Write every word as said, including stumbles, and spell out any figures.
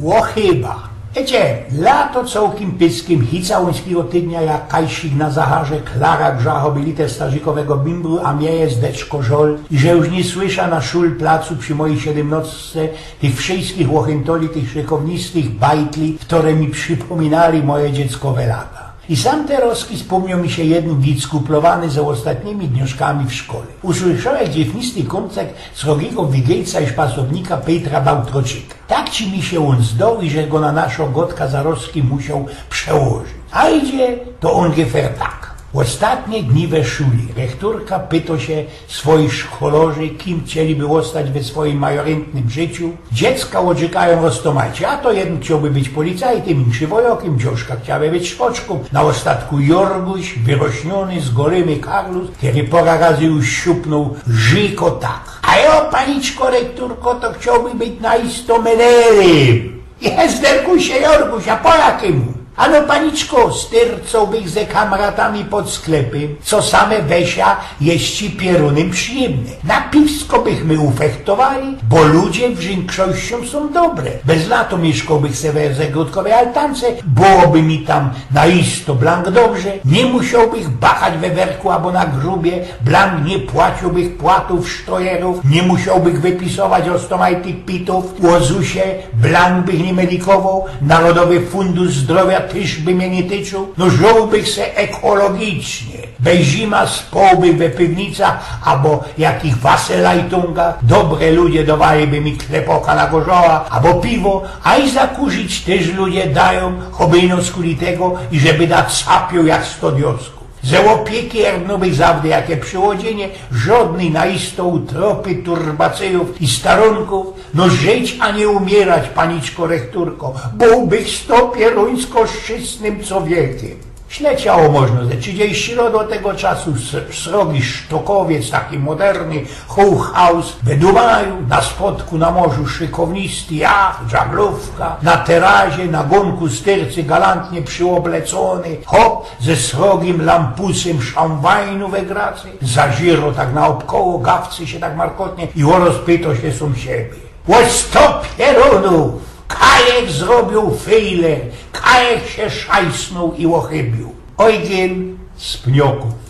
Ło chyba. Wiycie, lato cołkym pyskym, chica łuńskigo tydnia, jak kajsik na zacharze, Klara grza choby liter starzikowego bimbru, a mie je zdeczko żol, iże już niy słysza na szulplacu przi mojij siedymnostce tych wszyjskich łochyntołtych, szykownistych bajtli, chtore mi przipōminali moje dzieckowe lata. I sam terŏzki spōmniōł mi sie jedyn wid, skuplowany ze ôstatniymi dnioszkami w szkole. Usłyszołech gdzes w misty kōncek srogigo wigejca i szpasownika Pejtra Bałtroczyka. Tak ci mi sie ôn zdoł, iże go na naszõ gŏdkã zarŏzki musioł przełożyć. A idzie to ôngefer tak. Ôstatnie dni we szuli. Rechtorka pyto sie swojich szkolŏrzy, kim chcieliby ôstać we swojim majorentnym życiu. Dziecka ôrzykajōm roztōmajcie, a to jedyn chciołby być policajtym, inszy wojŏkym, dziołszka chciałaby być szwoczkōm, na ôstatku Jorguś, wyrosniōny, zgolymy karlus, kery pŏra razy już siupnōł, rzykŏ tak. A jŏ, paniczko rechtorko, to chciołbych być na isto melerym. Jezderkusie, Jorgusie, a po jakymu? Ano, paniczko, styrcołbych ze kamratami pod sklepy, co same we sie jeść pierōny przijymne. Na piwsko bych my ufechtowali, bo ludzie wiynkszościōm sōm dobre. Bez lato miyszkołbych se we zagrodkowej altance, byłoby mi tam na isto blank dobrze, niy musiołbych bachać we werku abo na grubie, blank niy płaciyłbych płatōw, sztojerōw, niy musiołbych wypisować roztōmajtych pitōw ô zusie, blank bych niy medikowoł, Narodowy Fundusz Zdrowia tyż by mie niy tyczył, no, żōłbych se ekologicznie. Bez zima społbych we piwnicach abo jakich waselajtungach, dobre ludzie dŏwaliby mi klepoka na gorzoła abo piwo, a i zakurzić tyż ludzie dajōm, choby ino skuli tego, iże byda capiōł jak sto dioskōw. Ze ôpieki erdnōłbych zawdy jakie prziwodziynie, żŏdnyj na isto utropy, turbacyjōw i starōnkōw. No, żyć, a niy umierać, paniczko rechtorko, byłbych stopierōńsko szczysnym cowiekym. Śleciało możno ze trzidziści lot ôd tego czasu. S-, srogi sztokowiec, taki moderny, Hochhaus we Dubaju, na spotku na morzu szykownisty jacht, żaglōwka, na terazie, na gōnku styrcy galantnie przyoblekōny chop ze srogim lampusym szambajnu we gracy, zaziyro tak naôbkoło, gawcy sie tak markotnie i ôrŏz pyto sie sōmsiebie: „Ôstopierōnōw, kajech zrobiōł fejler, kajech sie szajsnōł i ôchybiōł?” Ojgyn z Pniokōw.